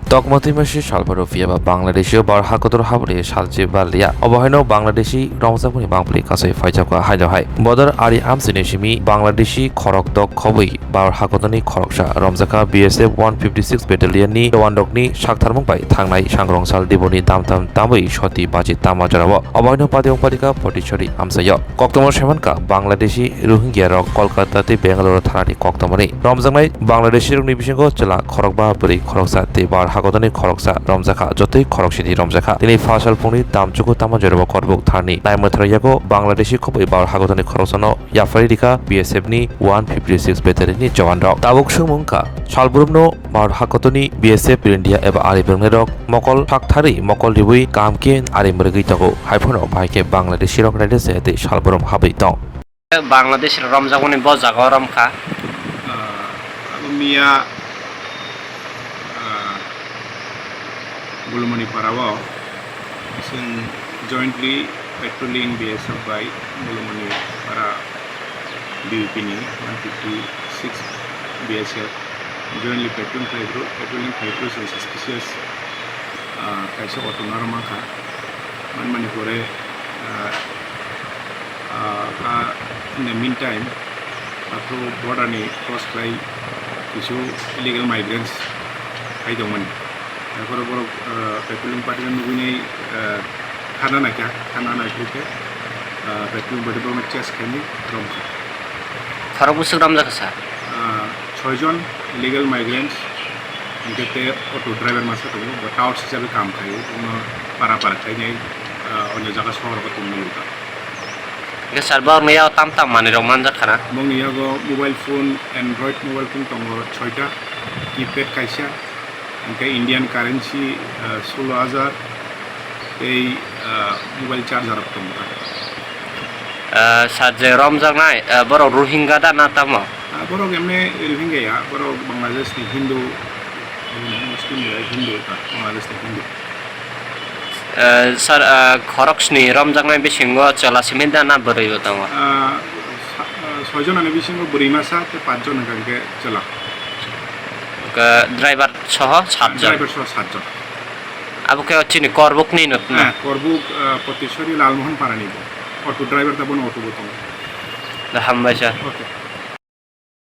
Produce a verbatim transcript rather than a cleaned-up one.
Tokma twi masi salbaro phiya ba Bangladeshi o bar hakotor habri salchi ba liya. Obo haino Bangladeshi romjakmani bangpili kasui phaijakha haino hai. Bodor ari amchini simi Bangladeshi khorok dok khobwi bar hakotorni khoroksa romjakha B S F one fifty six Battalion ni jawandokni saktharmung bai thangnai sangrong sal diboni dam dam tamwi soti baji tama jorao. Obo haino pati ongpalika Potichari amchaio. Koktwma saimankha Bangladeshi Rohingya rok Kolkata tei Bangalore thanani koktwmani. Romjaknai Bangladeshi rokni bisingo chwla khorokba, bwrwi khoroksa tei bar hakotorni khoroksa romjakha, jotoi khoroksidi romjakha. Tini phasal phungni tamchuku tama jorabo korbuk tharni naimwthara yago Bangladeshi khobwi bar hakotorni khoroksano yapharwi rikha B S F ni one fifty six Battalion ni jawan rok. Tabuk swngmung wngkha, salbrumno Bharat hakotorni B S F India eba ari bwrwngnai rok mokol thakthari mokol riwi kaham khe ari mwrwgwi tongo. Haiphano bahai khe Bangladeshi rok raida se tei salbrum habwi tong. Bangladesh romjakmani bo jaga o romkha. Ah, abo miya, ah, Bulumoni Para o chwng jointly patrolling B S F bai Bulumoni Para B U P ni one fifty six B S F jointly patrolling khlai phuru, patrolling khlai phuru chwng suspicious, ah, kaisa auto no aro mankha. Manmani pore, ah, ah, ah, in the meantime, aphuru border ni cross khlai kisu illegal migrants phai tongmani. Aphuru borok, ah, patrolling party no nugwi nai, ah, khana naikha, khana naiphuru khe, ah, patrolling party borokno chase khainai romkha. Khorok bwswk romjakha, sir? Ah, soijon illegal migrants, hwnkhe tei auto driver masa tongo, bo touts hisabe kam khaio, bono para para khainai, ah, onyo jaga sohor o tongmani. Hwnkhe, sir, borokni yago tam tam manwirok manjakha na? Bongni yago mobile phone, Android mobile phone tongo soita, keypad kaisa, hwnkhe Indian currency, ah, solo hajar, tei, ah, mobile charger rok tongo. Ah, sir, je romjaknai, ah, borok Rohingya da na tamo? Ah, borok emne Rohingya ya, borok Bangladesh ni Hindu, Muslim ya, Hindu ta, Bangladesh ni Hindu. Ah, sir, ah, khorok sni romjaknai bisingo chwla simi da na bwrwi bo tongo? Ah, sa-, ah, soi jon ani bisingo bwrwi masa tei pach jon hwnkha hwnkhe chwla. Hwnkhe driver soho sat jon. Driver soho sat jon. Abo khe chini Korbuk ni no? Eh, Korbuk, ah, Potichari Lalmohon Para ni bo. Auto driver ta bono auto bo tongo. Da hambai sir. Okay.